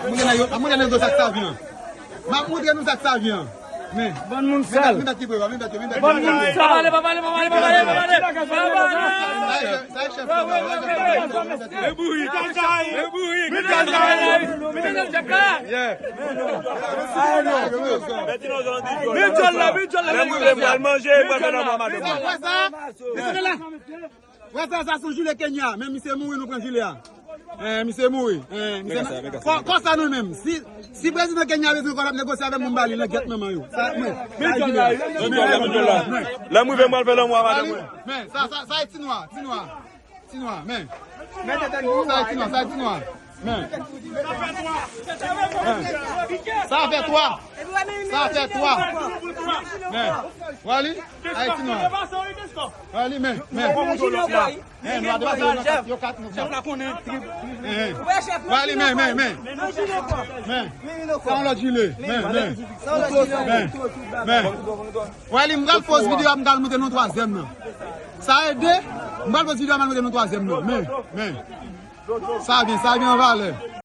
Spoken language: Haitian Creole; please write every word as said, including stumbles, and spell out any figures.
M ap montre nou yo, m ap montre nou yo sa k savi an. M ap montre nou sa k savi an. Men, bann moun sal. Men bèt ki pre yo, men bèt yo, men bèt yo. Bann moun sal. Pa pale, pa pale, pa pale, pa pale, pa pale. Pa pale. Sa e chèf la, sa e chèf la. E bourik. E bourik. Mete nan chèf la. Yeah. Mete dyòl la, mete dyòl la. Lè m rive, m pral manje, m pral fè nan mwa madanm mwen. Wè sa? Wè sa, sa se yon jile Kenya, men misye mouri, nou pran jile a. Eh, misye mouri. Eh, misye kon-, konsa nou menm. Si, si prezidan Kenya bezwen kòb, l ap negosye avè m, m ba li langèt manman yo. Sa, mwen. Mete dyòl la. Lè m rive, m pral fè nan mwa madanm mwen. Men, sa, sa, sa e ti nwa, ti nwa. Ti nwa, men. Sa e ti nwa, sa e ti nwa. Men. Men. Sa fè twa. Sa fè twa. Men. Wali, a e ti nwa. Wali, men, men. Men, nou a depase yo kat, yo kat, nou kat. Eh, eh. Wali, men, men, men. Men. Sa yon lòt jile. Men, men. Men. Men. Wali, m pral poz videyo a, m pral montre nou twazyèm nan. Sa e de, m pral poz videyo a, m pral montre nou twazyèm nan. Men, men. Sa byen, sa byen an valè.